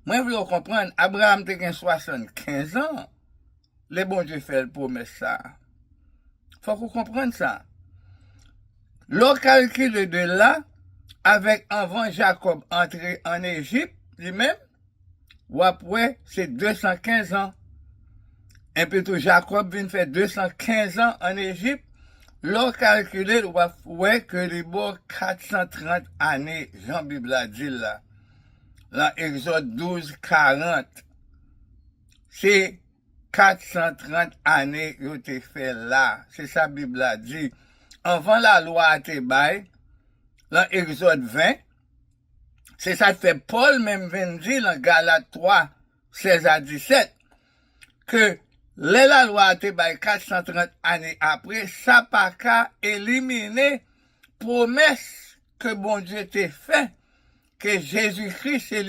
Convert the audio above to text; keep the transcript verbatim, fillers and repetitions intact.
Mwen vle w konprann, Abraham te gen swasannkenz an lè Bondye fè l pwomès sa a. Fòk ou konprann sa. Lè w kalkile de la avèk anvan Jakòb antre ann Ejip, li menm, w ap wè se desankenz an. Epi tou, Jakòb vin fè desankenz an ann Ejip. Lè w kalkile l, w ap wè ke li ba w katsantrant ane, jan Bib la di l la. Lan Egzòd douz karant, se katsantrant ane yo te fè la. Se sa Bib la di. Anvan lalwa a te bay, lan Egzòd ven, se sa k fè Pòl menm vin di lan Galat twa, sèz a disèt, ke lè lalwa a te bay katsantrant ane apre, sa pa ka elimine pwomès ke Bondye te fè, ke Jezi Kris se